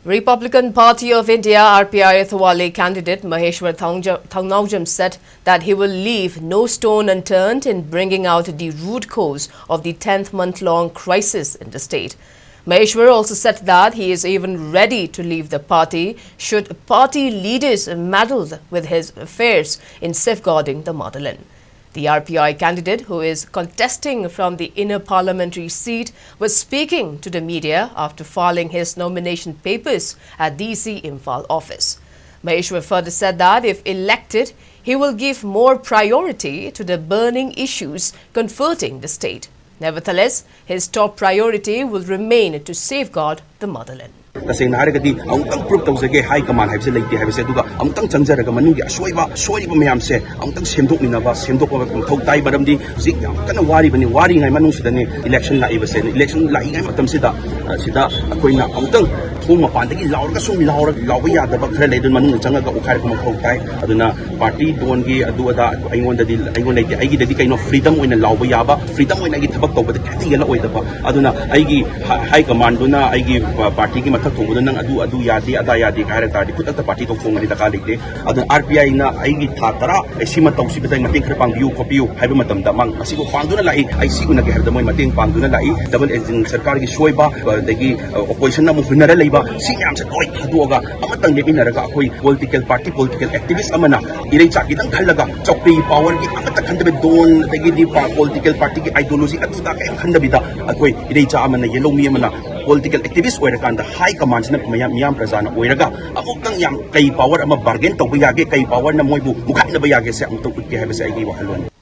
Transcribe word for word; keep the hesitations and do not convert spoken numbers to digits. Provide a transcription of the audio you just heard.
Republican Party of India, R P I, Thoubal candidate Maheshwar Thangja- Thangnaojam said that he will leave no stone unturned in bringing out the root cause of the tenth month-long crisis in the state. Maheshwar also said that he is even ready to leave the party should party leaders meddle with his affairs in safeguarding the motherland. The R P I candidate, who is contesting from the inner parliamentary seat, was speaking to the media after filing his nomination papers at D C Imphal office. Maheshwar further said that if elected, he will give more priority to the burning issues confronting the state. Nevertheless, his top priority will remain to safeguard the motherland. ꯇꯁꯦꯡꯅ ꯍꯥꯏꯔꯒꯗꯤ ꯑꯃꯨꯛꯇꯪ ꯄ꯭ꯔꯨꯞ ꯇꯧꯖꯒꯦ, ꯍꯥꯏ common ꯍꯥꯏꯕꯁꯦ ꯂꯩꯇꯦ ꯍꯥꯏꯕꯁꯦ, ꯑꯗꯨꯒ ꯑꯃꯨꯛꯇꯪ ꯆꯪꯖꯔꯒ ꯃꯅꯨꯡꯒꯤ ꯑꯁꯣꯏꯕ ꯁꯣꯏꯔꯤꯕ ꯃꯌꯥꯝꯁꯦ ꯑꯃꯨꯛꯇꯪ ꯁꯦꯝꯗꯣꯛꯃꯤꯟꯅꯕ, ꯁꯦꯝꯗꯣꯛꯄ ꯃꯊꯧ ꯇꯥꯏ꯫ ꯃꯔꯝꯗꯤ ꯍꯧꯖꯤꯛ ꯌꯥꯝ ꯀꯟꯅ ꯋꯥꯔꯤꯕꯅꯤ꯫ ꯋꯥꯔꯤꯉꯩ ꯃꯅꯨꯡꯁꯤꯗꯅꯦ ꯏꯂꯦꯛꯁꯟ ꯂꯥꯛꯏꯕꯁꯦ꯫ ꯏꯂꯦꯛꯁꯟ ꯂꯥꯛꯏꯉꯩ ꯃꯇꯝꯁꯤꯗ, ꯑ, ꯁꯤꯗ ꯑꯩꯈꯣꯏꯅ ꯑꯃꯨꯛꯇꯪ ꯊꯣꯡ ꯃꯄꯥꯟꯗꯒꯤ ꯂꯥꯎꯔꯒ ꯁꯨꯝ ꯂꯥꯎꯔ ꯂꯥꯎꯕ ꯌꯥꯗꯕ ꯈꯔ ꯂꯩ꯫ ꯑꯗꯨꯅ ꯃꯅꯨꯡꯗ ꯆꯪꯉꯒ ꯑꯣꯠꯈꯥꯏꯔꯛꯄ ꯃꯊꯧ ꯇꯥꯏ꯫ ꯑꯗꯨꯅ ꯄꯥꯔꯇꯤ ꯗꯣꯟꯒꯤ ꯑꯗꯨ ꯑꯗꯥ ꯑꯩꯉꯣꯟꯗꯗꯤ, ꯑꯩꯉꯣꯟꯗ ꯂꯩꯇꯦ꯫ ꯑꯩꯒꯤꯗꯗꯤ ꯀꯩꯅꯣ, ꯐ꯭ꯔꯤꯗꯝ ꯑꯣꯏꯅ ꯂꯥꯎꯕ ꯌꯥꯕ, ꯐ꯭ꯔꯤꯗꯝ ꯑꯣꯏꯅ ꯑꯩꯒꯤ ꯊꯕꯛ ꯇꯧꯕꯗ ꯀꯩꯝꯇ ꯌꯦꯠꯂꯛꯑꯣꯏꯗꯕ꯫ ꯑꯗꯨꯅ ꯑꯩꯒꯤ ꯍꯥ- ꯍꯥꯏ ꯀꯃꯥꯟꯗꯨꯅ ꯑꯩꯒꯤ ꯄꯥ- ꯄꯥꯔꯇꯤꯒꯤ ꯃꯊꯛ ꯊꯣꯡꯕꯗ ꯅꯪ ꯑꯗꯨ ꯑꯗꯨ ꯌꯥꯗꯦ, ꯑꯗꯥ ꯌꯥꯗꯦ ꯍꯥꯏꯔ ꯇꯥꯔꯗꯤ ꯈꯨꯗꯛꯇ ꯄꯥꯔꯇꯤ ꯇꯣꯛꯊꯣꯛꯅꯗꯤ ꯗꯔꯀꯥꯔ ꯂꯩꯇꯦ꯫ ꯑꯗꯨꯅ R P I ꯅ ꯑꯩꯒꯤ ꯊꯥ ꯇꯔꯥ ꯑꯩ ꯁꯤꯃ ꯇꯧꯁꯤꯕꯗ ꯑꯩ ꯃꯇꯦꯡ ꯈꯔ ꯄꯥꯡꯕꯤꯌꯨ ꯈꯣꯠꯄꯤꯌꯨ ꯍꯥꯏꯕ ꯃꯇꯝꯗ ꯃꯥ ꯃꯁꯤꯕꯨ ꯄꯥꯡꯗꯨꯅ ꯂꯥꯛꯏ, ꯑꯩ ꯁꯤ ꯎꯅꯒꯦ ꯍꯥꯏꯕꯗ ꯃꯣꯏ ꯃꯇꯦꯡ ꯄꯥꯡꯗꯨꯅ ꯂꯥꯛꯏ꯫ ꯗꯕꯜ ꯑꯦꯟꯖꯤꯟ ꯁꯔꯀꯥꯔꯒꯤ ꯁꯣꯏꯕ, ꯑꯗꯒꯤ ꯑꯣꯄꯣꯖꯤꯁꯟꯅ ꯑꯃꯨꯛ ꯍꯨꯟꯅꯔ ꯂꯩꯕ, ꯁꯤ ꯃꯌꯥꯝꯁꯦ ꯂꯣꯏ ꯊꯥꯗꯣꯛꯑꯒ ꯑꯃꯇꯪ ꯂꯦꯞꯃꯤꯟꯅꯔꯒ ꯑꯩꯈꯣꯏ ꯄꯣꯂꯤꯇꯤꯀꯦꯜ ꯄꯥꯔꯇꯤ, ꯄꯣꯂꯤꯇꯤꯀꯦꯜ ꯑꯦꯛꯇꯤꯚꯤꯁ ꯑꯃꯅ ꯏꯔꯩꯆꯥ ꯈꯤꯇꯪ ꯈꯜꯂꯒ ꯆꯧꯀ꯭ꯔꯤ ꯄꯥꯋꯔꯒꯤ ꯑꯃꯠꯇ ꯈꯟꯗꯕ, ꯗꯣꯟ ꯑꯗꯒꯤꯗꯤ ꯄꯣꯂꯤꯇꯤꯀꯦꯜ ꯄꯥꯔꯇꯤꯒꯤ ꯑꯥꯏꯗꯤꯌꯣꯂꯣꯖꯤ ꯑꯗꯨꯗ ꯀꯔꯤꯝ ꯈꯟꯗꯕꯤꯗ ꯑꯩꯈꯣꯏ ꯏꯔꯩꯆꯥ ꯑꯃꯅ, ꯌꯦꯜꯍꯧꯃꯤ ꯑꯃꯅ ꯄꯣꯂꯤꯇꯤꯀꯦꯜ ꯑꯦꯛꯇꯤꯚꯤꯁ ꯑꯣꯏꯔꯀꯥꯟꯗ ꯍꯥꯏ ꯀꯃꯥꯟꯁꯤꯅ ꯃꯌꯥꯝ, ꯃꯤꯌꯥꯝ ꯄ꯭ꯔꯖꯥꯅ ꯑꯣꯏꯔꯒ ꯑꯃꯨꯛꯇꯪ ꯌꯥꯝ ꯀꯩ ꯄꯥꯋꯔ ꯑꯃ ꯕꯥꯔꯒꯦꯟ ꯇꯧꯕ ꯌꯥꯒꯦ, ꯀꯩ ꯄꯥꯋꯔꯅ ꯃꯣꯏꯕꯨ ꯃꯨꯈꯥꯏꯅꯕ ꯌꯥꯒꯦꯁꯦ ꯑꯃꯨꯛꯇꯪ ꯎꯠꯀꯦ ꯍꯥꯏꯕꯁꯦ ꯑꯩꯒꯤ ꯋꯥꯈꯜꯂꯣꯟꯅꯤ꯫